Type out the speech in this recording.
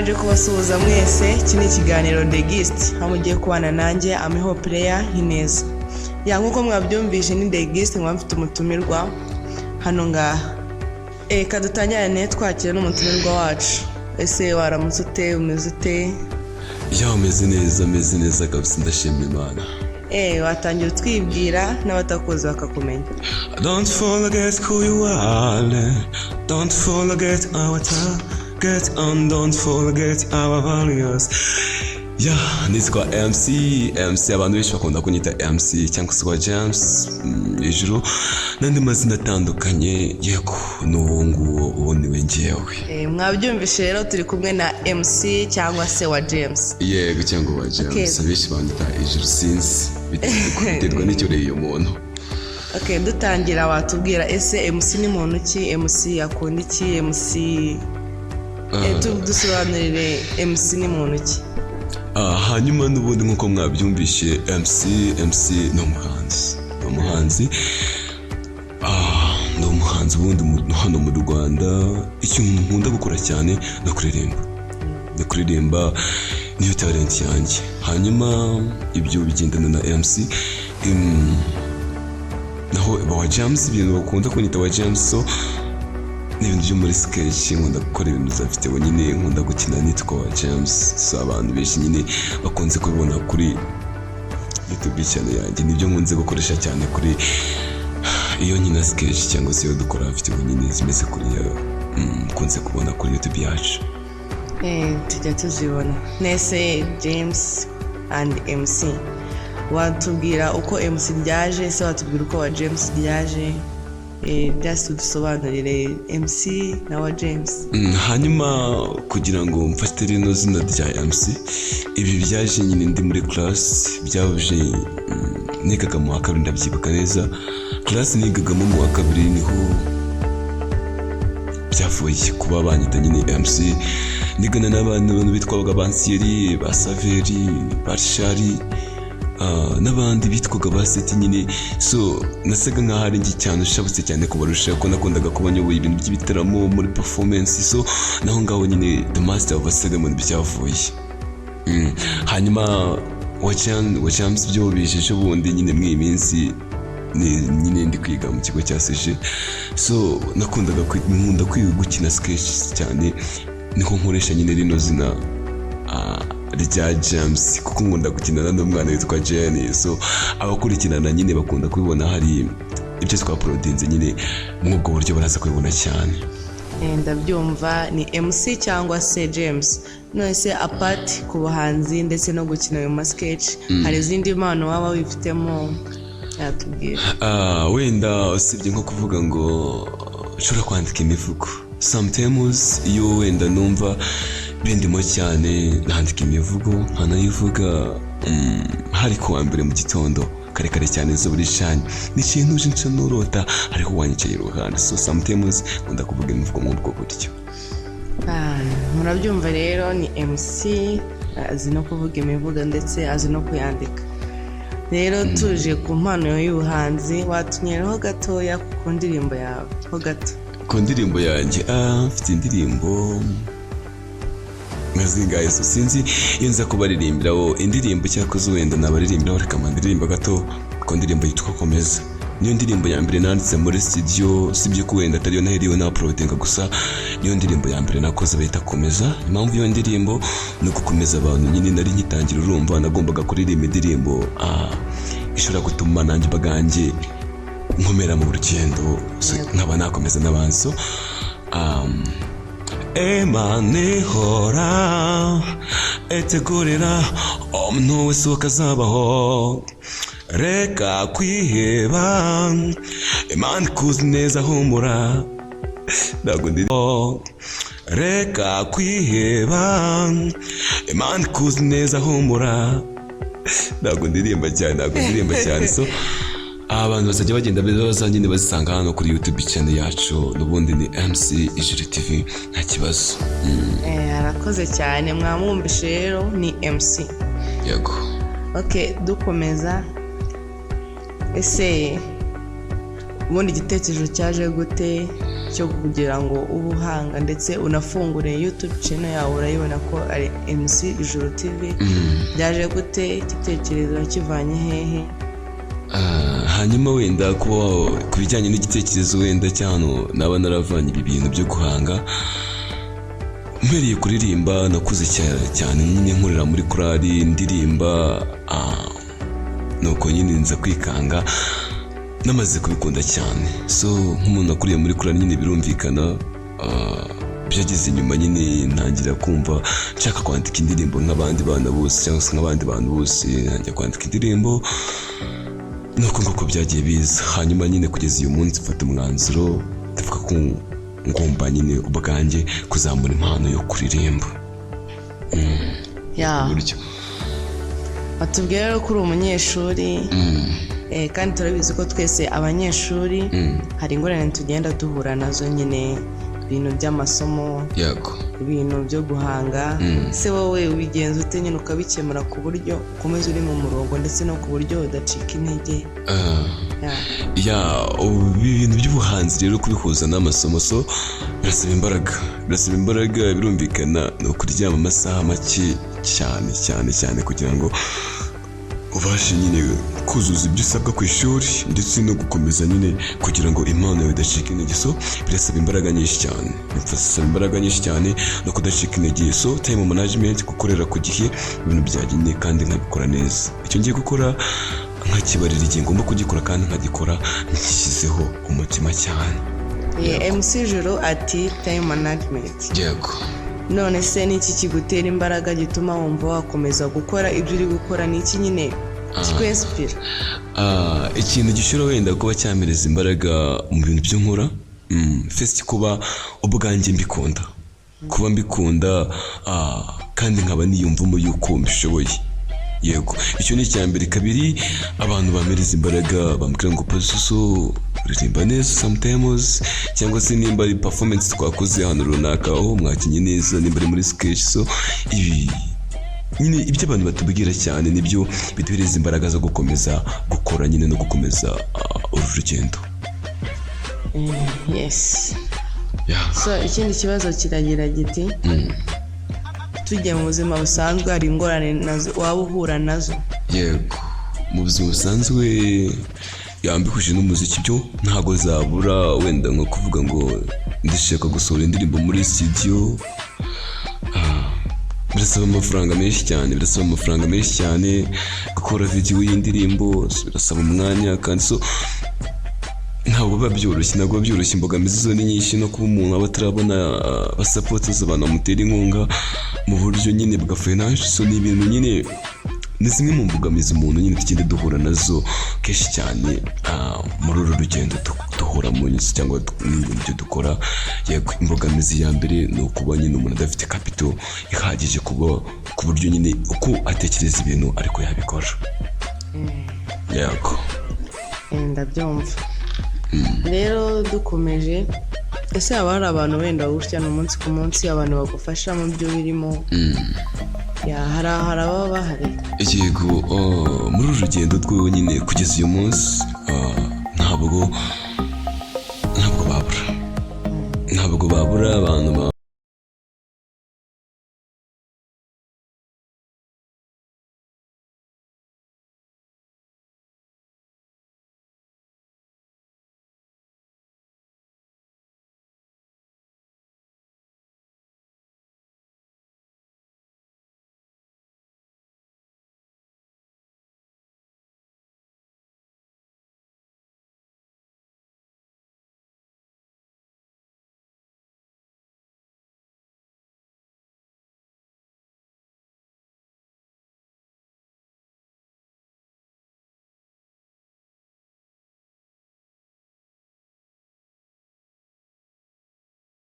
Mbanje kubasuhuza mwese. Iki ni ikiganiro The Gist, aho mugiye kubana nanjye Amiho Player Ineza. Ya, nk'uko mwabyumvise ni The Gist, nkaba mfite umutumirwa hano ngaha. Reka dutangirane twakira n'umutumirwa wacu. Ese waramutse ute? Umeze ute? Ya, umeze neza, ameze neza kabisa, ndashima Imana. Watangira utwibwira n'abatakuzi bakakumenya. Don't forget who you are. Don't forget our target and don't forget our values. Ya, nitwa MC. MC, abantu benshi bakunda kunyita MC cyangwa se wa James Ijuru n'andi mazina atandukanye. Yego, ni uwo nguwo, uwo niwe ngewe. Mwabyumvishe rero, turi kumwe na MC cyangwa se wa James. Yego, cyangwa wa James. Abenshi banyita Ijuru, sinzi, biterwa n'icyo ureba uyu muntu. Okay, dutangira watubwira, ese MC ni muntu ki? MC akunda iki? MC, dusobanurire MC ni muntu ki? Hanyuma n'ubundi nk'uko mwabyumvishe, MC ni umuhanzi, ni umuhanzi. Ni umuhanzi ubundi hano mu Rwanda. Ikintu nkunda gukora cyane ni ukuririmba, ni kuririmba, niyo talent yanjye. Hanyuma ibyo bigendana na MC. Naho wa James, ibintu bakunda kunyita wa James, so ni ibintu byo muri sketch. Nkunda gukora ibintu za video nyine, nkunda gukina nitwa wa James. So abantu benshi nyine bakunze kubibona kuri YouTube channel yanjye, nibyo nkunze gukoresha cyane kuri iyo nkina sketch cyangwa se iyo dukora video nyine zimeze kuriya, nkunze kubona kuri YouTube yacu. Tujya tuzibona. Nese James and MC, watubwira uko MC ryaje? Ese watubwira uko wa James ryaje? Byose tudusobanurire, MC na wa James. Hanyuma kugira ngo mfate rino zina rya MC, ibi byaje nyine ndi muri class, byaje nigaga mu wa kabiri, ndabyibuka neza. Class nigagamo mu wa kabiri niho byavuye kuba banyita nyine MC. Nigana n'abantu bitwaga ba Nsiyeri, ba Saveri, ba Rishari, n'abandi bitwaga ba Seti nyine. So nasaga nkaho ari njye cyane ushabutse cyane kubarusha, ko nakundaga kuba nyoboye ibintu by'ibitaramo muri performance. So naho ngaho nyine the master of ceremony byavuye. Hanyuma wa James byo bije ejo bundi nyine muri iyi minsi, ni nyine ndi kwiga mu kigo cya seje. So nakundaga nkunda kwiga gukina sketch cyane, niho nkoresha nyine rino zina rya James, kuko nkunda gukinana n'umwana witwa Jenny. So abakurikirana nyine bakunda kubibona, hari ibyo twaporodinze nyine muri ubwo buryo, baraza kubibona cyane. Ndabyumva, ni MC cyangwa se James. None se apart ku buhanzi ndetse no gukina ayo ma sketch, hari izindi mpano waba wifitemo yatubwira? Wenda usibye nko kuvuga ngo nshobora kwandika imivugo, sometimes iyo wenda numva bindimo cyane nandika imivugo nkanayivuga. Hari ku wa mbere mu gitondo kare kare cyane, izuba ricanye, niciye ntuje nca n'urota, hariho uwanyicaye iruhande. So sometimes nkunda kuvuga imivugo muri ubwo buryo. Murabyumva rero, ni MC, azi no kuvuga imivugo ndetse azi no kuyandika. Rero tuje ku mpano y'ubuhanzi, watunyeraho gatoya ku ndirimbo yawe ho gato? Ku ndirimbo yanjye, mfite indirimbo nka zingahe, so sinzi iyo nza kubaririmbiraho indirimbo. Cyakoze wenda nabaririmbiraho, reka ndirimba gato ku ndirimbo yitwa Komeza. Niyo ndirimbo ya mbere nanditse muri studio, sibyo ko wenda atariyo naheriwe na uploadinga gusa, niyo ndirimbo ya mbere nakoze bayita Komeza. Impamvu iyo ndirimbo ni ugukomeza abantu nyine. Nari ngitangira, urumva nagombaga kuririmba indirimbo ishobora gutuma nanjye ubwanjye nkomera mu rugendo, so, nkaba nakomeza n'abandi. So Imana ihora itegurira umuntu wese uko azabaho. Reka kwiheba, Imana ikuzi neza, humura. Ntabwo ndi. Reka kwiheba, Imana ikuzi neza, humura. Ntabwo ndirimba cyane, ntabwo ndirimba cyane. So abantu bazajya bagenda baza nyine bazisanga hano kuri YouTube channel yacu, n'ubundi ni MC Ijuru TV, nta kibazo. Arakoze cyane, mwamwumvishe rero, ni MC. Yego. Ok, dukomeza, ese Ubundi igitekerezo cyaje gute cyo kugira ngo ube uhanga ndetse unafungure YouTube channel yawe? Urayibona ko ari MC Ijuru TV. Byaje gute? Igitekerezo kivanye hehe? Hanyuma wenda kuba ku bijyanye n'igitekerezo wenda cyano naba naravanye ibi bintu byo guhanga, mpereye kuririmba, nakuze cyane cyane nyine nkorera muri korali ndirimba, nuko nyine nza kwikanga namaze kubikunda cyane. So nk'umuntu wakuriye muri korali nyine birumvikana, byageze inyuma nyine ntangira kumva nshaka kwandika indirimbo nk'abandi bana bose cyangwa se nk'abandi bantu bose, ntangira kwandika indirimbo, nuko nguko byagiye biza. Hanyuma nyine kugeza uyu munsi mfata umwanzuro, ndavuga ko ngomba nyine ubwanjye kuzamura impano yo kuririmba. Buryo. Batubwira rero ko uri umunyeshuri, kandi turabizi ko twese abanyeshuri hari ingorane tugenda duhura nazo nyine, ibintu by'amasomo, ibintu byo guhanga. Se wowe ubigenza ute nyine ukabikemura ku buryo ukomeza uri mu murongo ndetse no ku buryo udacika intege? Ya, ubu ibintu by'ubuhanzi rero kubihuza n'amasomo, so birasaba imbaraga, birasaba imbaraga birumvikana. Ni ukuryama amasaha make cyane cyane cyane kugira ngo ubashe nyine kuzuza ibyo usabwa ku ishuri ndetse no gukomeza nyine kugira ngo impano yawe idacika intege. So birasaba imbaraga nyinshi cyane, birasaba imbaraga nyinshi cyane no kudacika intege. So time management, gukorera ku gihe ibintu byagenye kandi nkabikora neza, icyo ngiye gukora nkakibarira igihe ngomba kugikora kandi nkagikora nshyizeho umutima cyane. MC Juru ati time management. Yego. None se ni iki kigutera imbaraga gituma wumva wakomeza gukora ibyo uri gukora? Ni iki nyine kikwinspira? Ikintu gishobora wenda kuba cyampereza imbaraga mu bintu byo nkora, first kuba ubwanjye mbikunda, kuba mbikunda, kandi nkaba niyumvamo yuko mbishoboye. Yego, icyo ni icya mbere. Kabiri, abantu bampereza imbaraga bambwira ngo "Pazuso uririmba neza" sometimes, cyangwa se nimba ari performance twakoze ahantu runaka, aho mwakinye neza, nimba ari muri sketch. So ibi nyine ibyo abantu batubwira cyane nibyo biduhereza imbaraga zo gukomeza gukora nyine no gukomeza uru rugendo. Yes. So ikindi kibazo kiragira giti: tugiye mu buzima busanzwe, hari ingorane nazo waba uhura nazo? Yego, mu buzima busanzwe yambihuje n'umuziki byo ntabwo zabura. Wenda nko kuvuga ngo ndashaka gusohora indirimbo muri studio, birasaba amafaranga menshi cyane, birasaba amafaranga menshi cyane. Gukora video y'indirimbo birasaba umwanya kandi, so ntabwo biba byoroshye, ntabwo biba byoroshye. Imbogamizi zo ni nyinshi, no kuba umuntu aba atarabona abasupporters, abantu bamutera inkunga mu buryo nyine bwa finance. So ni ibintu nyine, ni zimwe mu mbogamizi umuntu nyine tugenda duhura nazo kenshi cyane muri uru rugendo duhuramo cyangwa n'ibintu byo dukora. Yego, imbogamizi ya mbere ni ukuba nyine umuntu adafite capital ihagije kuba ku buryo nyine uko atekereza ibintu ariko yabikora. Yego. Ndabyumva. Rero dukomeje, ese haba hari abantu wenda gutya ni umunsi ku munsi, abantu bagufasha mu byo birimo? Ya, hari ababa bahari? Yego, muri uru rugendo rw'iwe nyine kugeza uyu munsi, ntabwo babura, ntabwo babura abantu.